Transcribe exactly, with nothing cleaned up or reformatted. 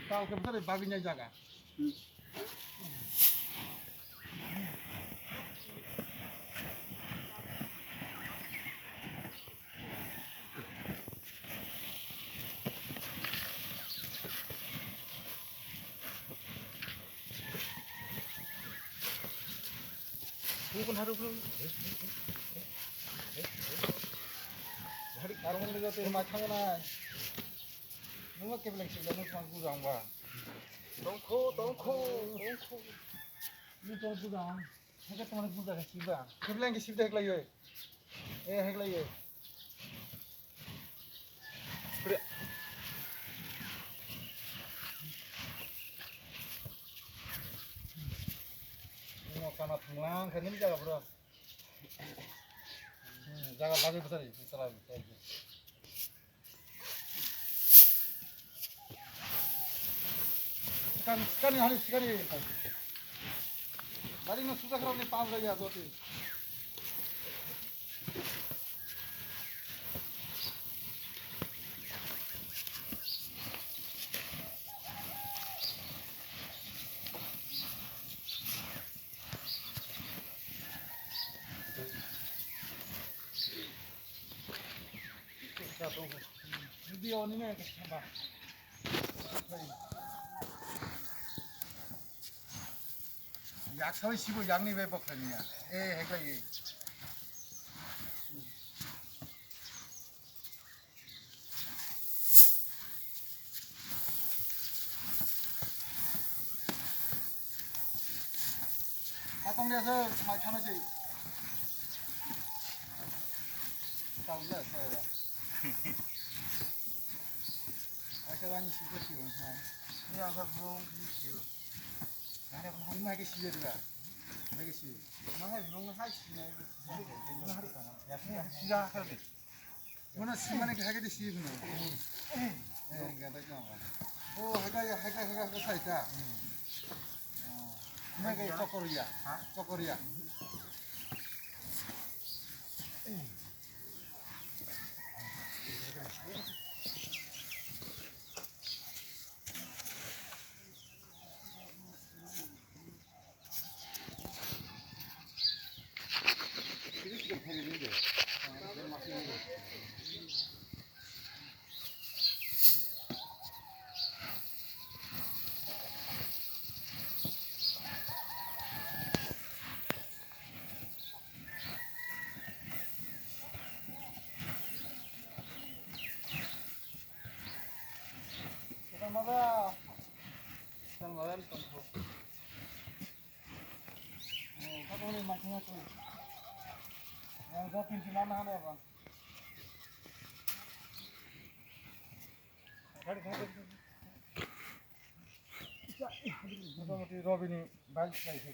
Tao khe bwsari bagwi nai jaga. Bukun haru bro. Hari karung ni jote ma thang na. Nungma kebeleng sibla nung tong bujang ba. Tongkho, tongkho, tongkho. Nung tong bujang. Hake tong bujang ke sibla. Kebeleng ke sibda heklai yo. Eh, heklai yo. Nung kana thanglang khe nini jaga bro. Hmm, jaga bagwi bwsari, bwsari, bwsari. Sikani, sikani, hari sikani. Bari no suja kharap ni pam raya joti. Yak sawi sibo yakni bai bokhlai niya. Eh, heklai. Atong dia se mai thana se. Tau le se. Ai se wani si ko si won ha. Ni ang sa bung si si. Nare ko mai ke si de ba. Mai ke si. Ma hai bung hai si na. Ma hari kana. Ya si ya ka de. Mano simani ke hagede si hino. Eh, gada kama. Oh, haga ya, haga, haga, haga saita. Oh, haga ya, chokoriya. Ha? Chokoriya. Motamoti Robini bike chai khe.